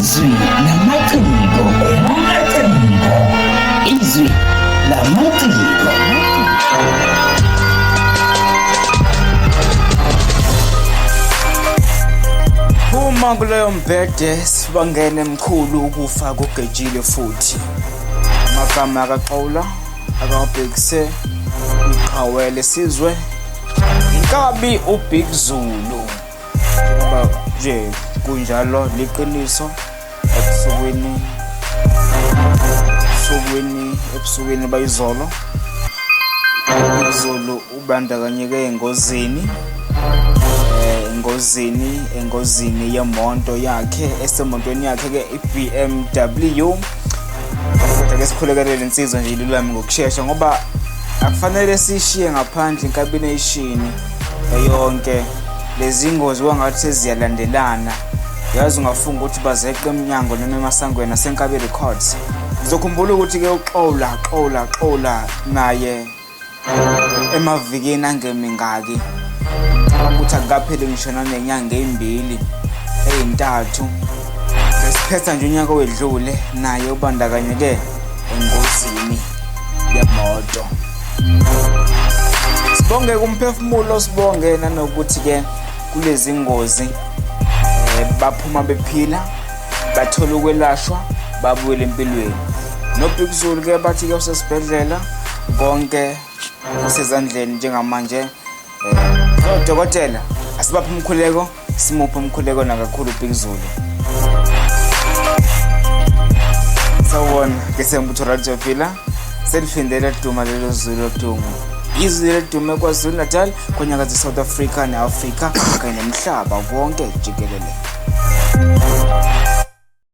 Izwi lamaciko. Lamaciko. Izwi lamaciko. Phuma kuleyo mbhede sibangene mkhulu ukufa kugejile futhi. Amagama akaXowula akawabhekise iqhawe lesizwe inkabi uBig Zulu. Njengoba nje kunjalo liqiniso ebusukwini ebusukwini ebusukwini bayizolo uZulu ubandakanyeke engozini engozini engozini yemonto yakhe esemotweni yakhe ke i-BMW kodwa ke sikhulekele lensizwa nje ilulame ngokushesha ngoba akufanele sishiye ngaphandle inkabi nation yonke lezi ngozi kwangathi seziyalandelana yazi ungafunga ukuthi bazeqe emnyango noma emasangweni asenkabi records ngizokhumbula ukuthi-ke uxola xola xola naye emavikini angemingaki ngicabanga ukuthi akukapheli ngisho nanenyanga ey'mbili ey'ntathu besiphetha nje unyaka owedlule naye ubandakanyeke engozini yemoto sibonge kumphefumulo sibonge nanokuthi-ke kulezi ngozi eh, baphuma bephila bathola ukwelashwa babuyele empilweni noBig Zulu ke bathi ke usesibhedlela konke kusezandleni njengamanje eh dokotela asibaphe umkhuleko simuphe umkhuleko nakakhulu uBig Zulu sawubona ke sengibutho radio phila seliphinde laduma lelo zulu lodumo izwi lelidume KwaZulu Natal kwinyanga ze-South Africa ne-Afrika kanye nomhlaba wonke jikelele.